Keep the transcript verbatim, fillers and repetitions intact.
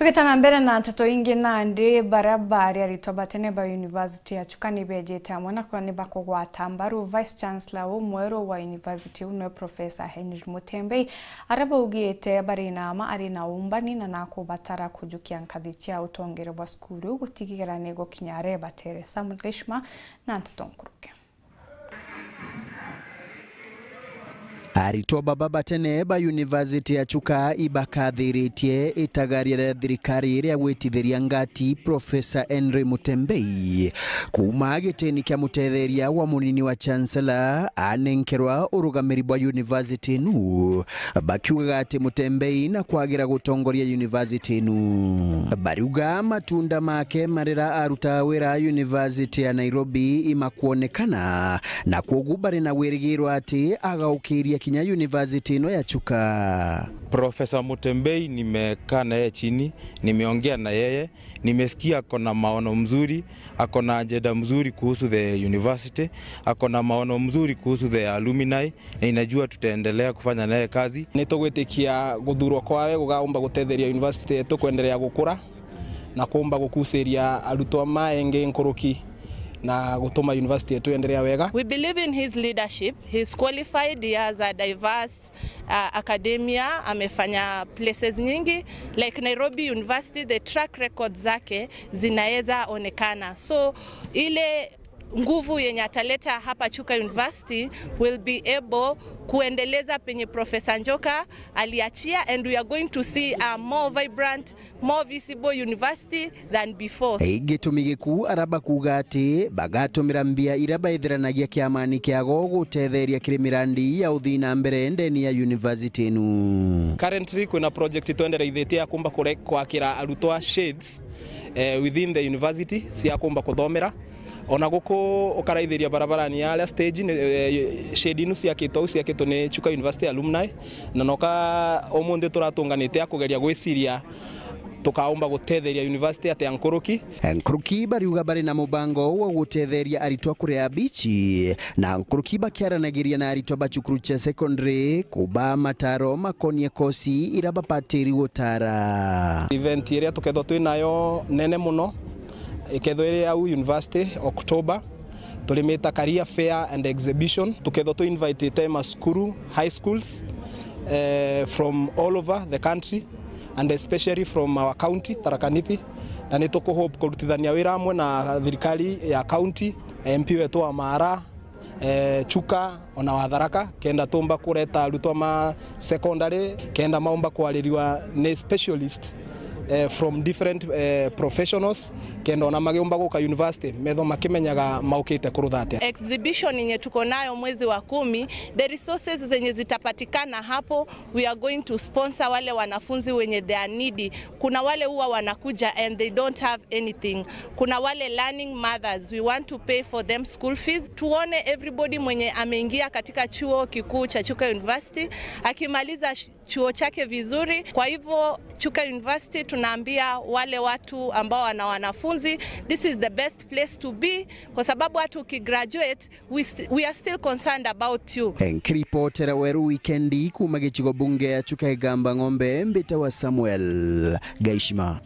Tugita na mbere na nteto ingi, nandi baria bari aritwa ba tene ba University ya Chuka ni bejite amwe na kwa ni bakugwata mbaru Vice Chancellor umweru wa University iu, niwe Professor Henry Mutembei, aria baugite bari na ma ari na umbani na nakubatara kujukia nkathi cia utongere bwa cukuru iu gutigira ni gukinya aria batere. Samuel Gishma na nteto nkuruki. Aritwa baba batene ba University ya Chuka ibakathiritie itagaria ria thirikari ria gwitithiria ngati Professor Henry Mutembei kuuma gitini kia mutetheria wa munini wa Chancellor anenkerwa urugamiri bwa university inu, bakiugaga ati Mutembei na kwagira gutongoria university inu. Bariuga matunda make marira aruta wira university ya Nairobi imakwonekana, na kwogu bari na wirigiro ati agaukiria kinya university ino ya Chuka. Professor Mutembei nimekaa na yeye chini, nimeongea na yeye, nimesikia ako na maono mzuri, ako na ajenda mzuri kuhusu the university, ako na maono mzuri kuhusu the alumni, na inajua tutaendelea kufanya naye kazi. Nitugwitikia guthurwa kwawe gugaumba gutetheria university yetu kuendelea gukura na kuumba gukuciria arutwa maengi nkuruki na gutuma university yetu iendelea wega. We believe in his leadership. He's qualified, he has a diverse, uh, academia, amefanya places nyingi. Like Nairobi University, the track record zake zinaweza onekana. So, ile nguvu yenye ataleta hapa Chuka University will be able kuendeleza penye Professor Njoka aliachia, and we are going to see a more vibrant, more visible university than before. Gitumi gikuu araba kuuga ati bagatumira mbia iria baithiranagia kiamani kiago gutetheria kiri mirandi ya uthii na mbere ndeni ya university inu. Currently, kwina project twendereithitie ya kumba kure-, kwakira arutwa shades, eh, within the university cia kumba kuthomera. Ona guku ukaraithiria barabarani ya aria stage ni, eh, shade inu ciakitwe au ciakitwe ni Chuka University alumni, na noka umunthi turatunganite a kugeria gwiciria tukaumba gutetheria university atia nkuruki. Nkuruki bariuga bari na mubango wa gutetheria aritwa kuria bichi, na nkuruki bakiaranagiria na aritwa ba cukuru cia secondary kubaa mataro makonie kosi iria babatiri gutara. Event iria tukethwa twinayo nene muno ikethwa iri au university October, turimita career fair and exhibition. Tukethwa twi invitite ma cukuru, high schools, eh, from all over the country and especially from our county, Tharaka Nithi, na ni tukuhope kurutithania wira amwe na thirikari ya county, M P wetu wa Maara, eh, Chuka, ona wa Tharaka, kenda tumba kureta arutwa ma secondary, kenda maumba kwaririwa ni specialist, eh, from different, eh, professionals, kenda ona magiumba guka university, metho makimenyaga maukite kurutha atia. Exhibition yenye tuko nayo mwezi wa kumi, the resources zenye zitapatikana hapo, we are going to sponsor wale wanafunzi wenye they are needy. Kuna wale huwa wanakuja and they don't have anything. Kuna wale learning mothers, we want to pay for them school fees. Tuone everybody mwenye ameingia katika chuo kikuu cha Chuka University akimaliza sh-, chuo chake vizuri. Kwa hivyo, Chuka University tunaambia wale watu ambao wana wanafunzi, this is the best place to be, kwa sababu hata ukigraduate, we st-, we are still concerned about you. Nkiripotera Weru Wikendi kuuma gicigo bunge ya Chuka Igamba Ng'ombe, mbitawa Samuel Gaishima.